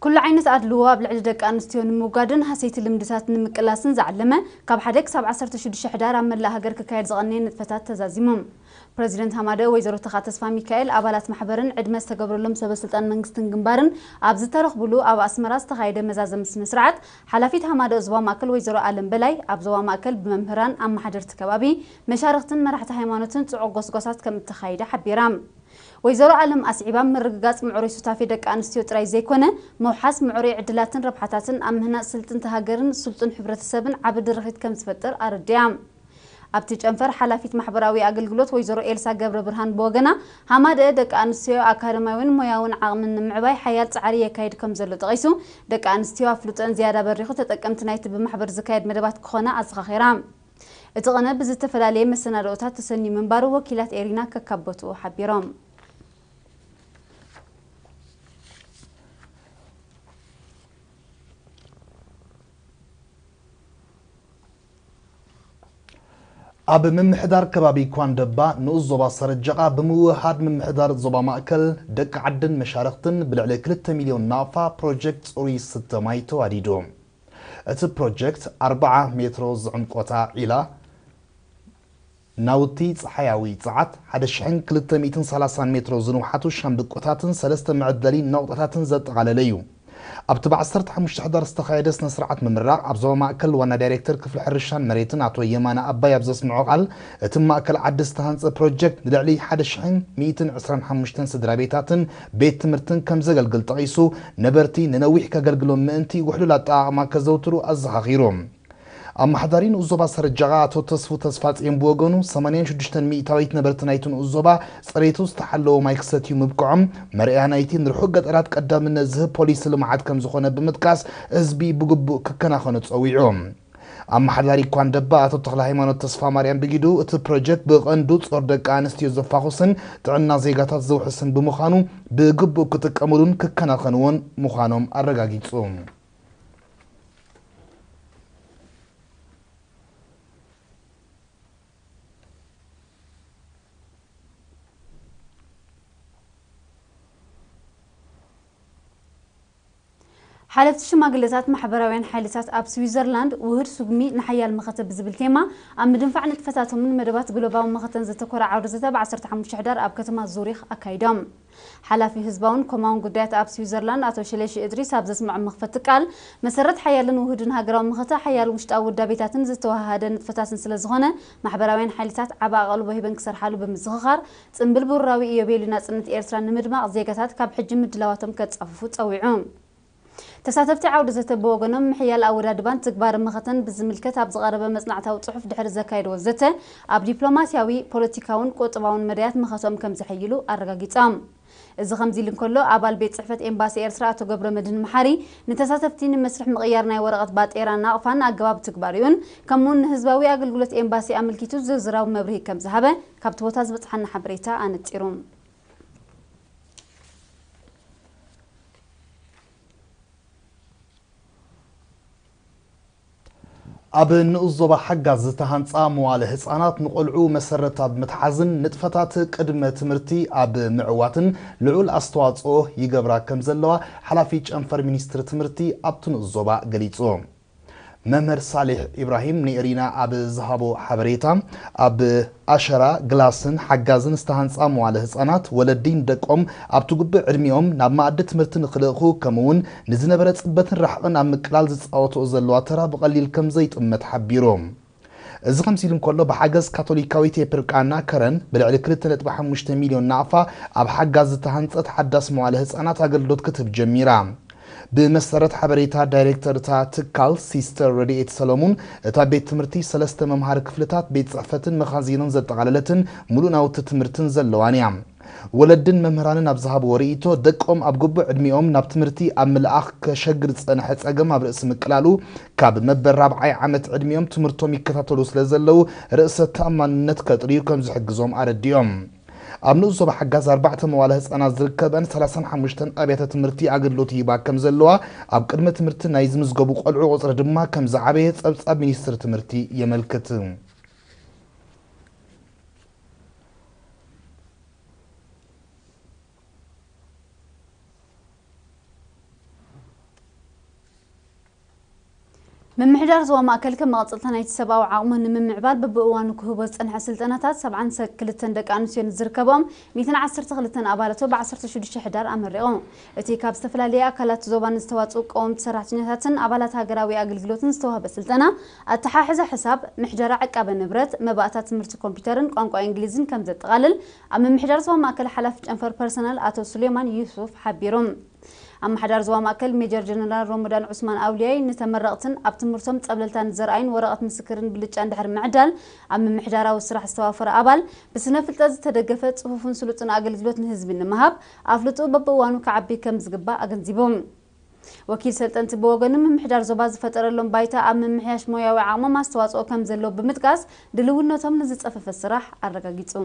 ኩሉ ዓይነት ኣድልዎ ኣብ ልዕሊ ደቂ ኣንስትዮ ንምውጋድን ሃሰይቲ ልምድታት ንምቅላስን ዝዓለመ ካብ ሓደ ክሳብ ዓሰርተ ሽዱሽተ ሕዳር ኣብ መላእ ሃገር ክካየድ ዝቐነየ ንጥፈታት ተዛዚሙ። ፕረዚደንት ሃማደእ ወይዘሮ ተኻ ተስፋ ሚካኤል ኣባላት ማሕበርን ዕድመ ዝተገብረሎም ሰበ ስልጣን መንግስትን ግንባርን ኣብ ዝተረኽቡሉ ኣብ ኣስመራ ዝተኻየደ መዛዘሚ ስነ ስርዓት ሓላፊት ሃማደእ ዞባ ማእከል ወይዘሮ ኣለም በላይ ኣብ ዞባ ማእከል ብመምህራን ኣመሓደርቲ ከባቢ መሻርኽትን መራሕቲ ሃይማኖትን ጽዑቕ ጎስጓሳት ከም እተኻየደ ሓቢራ። ወይዘሮ ኣለም ኣስዒባ ምርግጋጽ ምዕሩይ ሱታፌ ደቂ ኣንስትዮ ጥራይ ዘይኮነ ምውሓስ ምዕሩይ ዕድላትን ረብሓታትን ኣብ ምህናጽ ስልጥንቲ ሃገርን ስልጡን ሕብረተሰብን ዓቢ ድርኺት ከም ዝፈጥር ኣረዲኣ። ኣብቲ ጨንፈር ሓላፊት ማሕበራዊ ኣገልግሎት ወይዘሮ ኤልሳ ገብረ ብርሃን ብወገና ሃማደአ ደቂ ኣንስትዮ ኣካደማዊን ሞያውን ዓቕምን ንምዕባይ ሓያል ጻዕሪ የካይድ ከም ዘሎ ጠቒሱ ደቂ ኣንስትዮ ኣፍልጦን ዝያዳ በሪኹ ተጠቀምቲ ናይቲ ብማሕበር ዝካየድ መደባት ክኾና ኣዘኻኺራ። እቲ ቐነ ብዝተፈላለየ መሰናድኦታት ተሰንዩ ምንባሩ ወኪላት ኤሪና ከካብ ቦትኡ ሓቢሮም። ኣብ ምምሕዳር ከባቢ ኳንደባ ንኡስ ዞባ ሰረጀቓ ብምውህሃድ ምምሕዳር ዞባ ማእከል ደቂ ዓድን መሻርኽትን ብልዕሊ ክልተ ሚልዮን ናቕፋ ፕሮጀክት ጽሩይ ዝስተ ማይ ተዋዲዱ። እቲ ፕሮጀክት ኣርብዓ ሜትሮ ዝዕምቆታ ዒላ፣ ናውቲ ጸሓያዊ ጸዓት ሓደ ሽሕን ክልተ ሚእትን ሰላሳን ሜትሮ ዝንውሓቱ ሻምብቆታትን ሰለስተ መዐደሊ ነቑጣታትን ዘጠቓለለ እዩ። ኣብቲ ብዓሰርተ ሓሙሽተ ሕዳር ዝተኻየደ ስነ ስርዓት ምምራቕ ኣብ ዞባ ማእከል ዋና ዳይሬክተር ክፍሊ ሕርሻን መሬትን ኣቶ የማነ ኣባይ ኣብ ዘስምዖ ቃል፣ እቲ ማእከል ዓዲ ዝተሃንጸ ፕሮጀክት ንልዕሊ ሓደ ሽሕን ሚእትን ዕስራን ሓሙሽተን ስድራ ቤታትን ቤት ትምህርትን ከም ዘገልግል ጠቒሱ፣ ነበርቲ ንነዊሕ ከገልግሎም ምእንቲ ውሕሉል ኣጠቓቕማ ከዘውትሩ ኣዘኻኺሩ። ኣመሓዳሪ ንኡስ ዞባ ሰረጃቓ ኣቶ ተስፉ ተስፋጽዮን ብወገኑ፣ ሰማንያን ሽዱሽተን ሚእታዊት ነበርቲ ናይቲ ንኡስ ዞባ ጽሬቱ ዝተሓለወ ማይ ክሰትዩ ምብቅዖም መርኣያ ናይቲ ንርሑቕ ገጠራት ቀዳምነት ዝህብ ፖሊሲ ልምዓት ከም ዝኾነ ብምጥቃስ፣ ህዝቢ ብግቡእ ክከናኸኖ ጸዊዑ። ኣመሓዳሪ ኳንደባ ኣቶ ተኽለ ሃይማኖት ተስፋ ማርያም ብጊዱ፣ እቲ ፕሮጀክት ብቐንዱ ጾር ደቂ ኣንስትዮ ዘፋኹስን ጥዕና ዜጋታት ዘውሕስን ብምዃኑ፣ ብግቡእ ክጥቀምሉን ክከናኸንዎን ምዃኖም ኣረጋጊጹ። ሓለፍቲ ሽማግለታት ማሕበራውያን ሓይልታት ኣብ ስዊዘርላንድ ውሁድ ስጉሚ ንሓያል መኸተ ብዝብል ቴማ ኣብ ምድንፋዕ ንጥፈታቶምን መደባት ግሎባዊ መኸተን ዘተኮረ ዓውደ ዘተ ብ ዓሰርተ ሓሙሽተ ሕዳር ኣብ ከተማ ዙሪኽ ኣካይዶም። ሓላፊ ህዝባውን ኮማውን ጉዳያት ኣብ ስዊዘርላንድ ኣቶ ሽሌሺ እድሪስ ኣብ ዘስምዖ መኽፈቲ ቃል፣ መሰረት ሓያልን ውሁድን ሃገራዊ መኸተ ሓያል ውሽጣዊ ውዳቤታትን ዝተወሃሃደ ንጥፈታትን ስለ ዝኾነ፣ ማሕበራውያን ሓይልታት ዓቢ ኣቓልቦ ሂበን ክሰርሓሉ ብምዝኽኻር፣ ጽምብል ብሩራዊ ኢዮቤልዩ ናጽነት ኤርትራ ንምድማቕ ዜጋታት ካብ ሕጂ ምድላዋቶም ከጻፍፉ ጸዊዑ። ተሳተፍቲ ዓውደ ዘተ ብወገኖም፣ ምሕያል ኣወዳድባን ትግባረ መኸተን ብዝምልከት ኣብ ዝቐረበ መጽናዕታዊ ጽሑፍ ድሕሪ ዘካየድዎ ዘተ፣ ኣብ ዲፕሎማስያዊ፣ ፖለቲካውን ቁጠባውን መዳያት መኸተኦም ከም ዘሐይሉ ኣረጋጊጾም። እዚ ከምዚ ኢሉ እንከሎ፣ ኣባል ቤት ጽሕፈት ኤምባሲ ኤርትራ ኣቶ ገብረመድህን መሓሪ፣ ንተሳተፍቲ ንመስርሕ ምቕያር ናይ ወረቐት ባጤራ ናቕፋን ኣገባብ ትግባሬኡን፣ ከምኡውን ንህዝባዊ ኣገልግሎት ኤምባሲ ኣመልኪቱ ዝርዝራዊ መብርሂ ከም ዝሃበ ካብቲ ቦታ ዝበጽሓና ሓበሬታ ኣነጺሩ። ኣብ ንኡስ ዞባ ሓጋዝ ዝተሃንጻ መዋለ ህጻናት ንቆልዑ መሰረት ኣብ ምትሓዝን ንጥፈታት ቅድመ ትምህርቲ ኣብ ምዕዋትን ልዑል ኣስተዋጽኦ ይገብራ ከም ዘለዋ ሓላፊ ጨንፈር ሚኒስትሪ ትምህርቲ ኣብቲ ንኡስ ዞባ ገሊጹ። መምህር ሳሊሕ ኢብራሂም ንኤሪና ኣብ ዝሃቦ ሓበሬታ፣ ኣብ ኣሸራ፣ ግላስን ሓጋዝን ዝተሃንጻ መዋለ ህጻናት፣ ወለዲ ንደቆም ኣብቲ ግቡእ ዕድሚኦም ናብ መኣዲ ትምህርቲ ንኽልእኹ፣ ከምኡውን ንዝነበረ ጽበትን ራሕቕን ኣብ ምቅላል ዝጻወትኦ ዘለዋ ተራ ብቐሊል ከም ዘይጥመት ሓቢሩ። እዚ ከምዚ ኢሉ እንከሎ፣ ብሓገዝ ካቶሊካዊት ኤፕርቃና ከረን ብልዕሊ ክልተ ነጥቢ ሓሙሽተ ሚልዮን ናቕፋ ኣብ ሓጋዝ ዝተሃንጸት ሓዳስ መዋለ ህጻናት ኣገልግሎት ክትህብ ጀሚራ። ብመሰረት ሓበሬታ ዳይሬክተር እታ ትካል ሲስተር ረድኤት ሰለሙን፣ እታ ቤት ትምህርቲ ሰለስተ መምሃሪ ክፍልታት፣ ቤት ጽሕፈትን መኻዚንን ዘጠቓለለትን ምሉእ ናውቲ ትምህርትን ዘለዋን እያ። ወለድን መምህራንን ኣብ ዝሃብዎ ርእይቶ፣ ደቆም ኣብ ግቡእ ዕድሚኦም ናብ ትምህርቲ ኣብ ምልኣኽ ከሸግር ዝጸንሐ ጸገም ኣብ ርእሲ ምቅላሉ፣ ካብ መበል ራብዓይ ዓመት ዕድሚኦም ትምህርቶም ይከታተሉ ስለ ዘለዉ፣ ርእሰ ተኣማንነት ከጥርዩ ከም ዝሕግዞም ኣረዲኦም። ኣብ ንኡስ ዞባ ሓጋዝ ኣርባዕተ መዋለ ህጻናት ዝርከበን ሰላሳን ሓሙሽተን ኣብያተ ትምህርቲ ኣገልግሎት ይህባ ከም ዘለዋ፣ ኣብ ቅድመ ትምህርቲ ናይ ዝምዝገቡ ቆልዑ ቁጽሪ ድማ ከም ዝዓበየ ጸብጻብ ሚኒስትሪ ትምህርቲ የመልክት። ምምሕዳር ዞባ ማእከል ከም መቐጸልታ ናይቲ ሰብኣዊ ዓቕሙ ንምምዕባል በብእዋኑ ክህቦ ዝጸንሐ ስልጠናታት ሰብዓን ክልተን ደቂ ኣንስትዮን ዝርከቦም ሚእትን ዓሰርተ ክልተን ኣባላቱ ብ ዓሰርተ ሽዱሽተ ሕዳር ኣመሪቑ። እቲ ካብ ዝተፈላለየ ኣካላት ዞባን ዝተዋጽኡ ቀወምቲ ሰራሕተኛታትን ኣባላት ሃገራዊ ኣገልግሎትን ዝተዋህበ ስልጠና ኣተሓሕዛ ሕሳብ፣ ምሕደራ ዕቃበ ንብረት፣ መባእታ ትምህርቲ ኮምፒውተርን ቋንቋ እንግሊዝን ከም ዘጠቓልል ኣብ ምምሕዳር ዞባ ማእከል ሓላፊ ጨንፈር ፐርሰናል ኣቶ ሱሌማን ዩሱፍ ሓቢሩ። ኣመሓዳሪ ዞባ ማእከል ሜጀር ጀነራል ሮሞዳን ዑስማን ኣውልያይ ንተመረቕትን ኣብ ትምህርቶም ጸብለልታ ንዘርኣዩን ወረቐት ምስክርን ብልጫ እንድሕር ምዕዳል፣ ኣብ ምምሕዳራዊ ስራሕ ዝተዋፈረ ኣባል ብስነ ፍልጠት ዝተደገፈ ጽፉፍን ስሉጥን ኣገልግሎት ንህዝቢ ንምሃብ ኣፍልጥኡ በብእዋኑ ክዓቢ ከም ዝግባእ ኣገንዚቦም። ወኪል ሰልጠንቲ ብወገኑ ምምሕዳር ዞባ ዝፈጠረሎም ባይታ ኣብ ምምሕያሽ ሞያዊ ዓቕሞም ኣስተዋጽኦ ከም ዘለዎ ብምጥቃስ ድልውነቶም ንዝጸፈፈ ስራሕ ኣረጋጊጹ።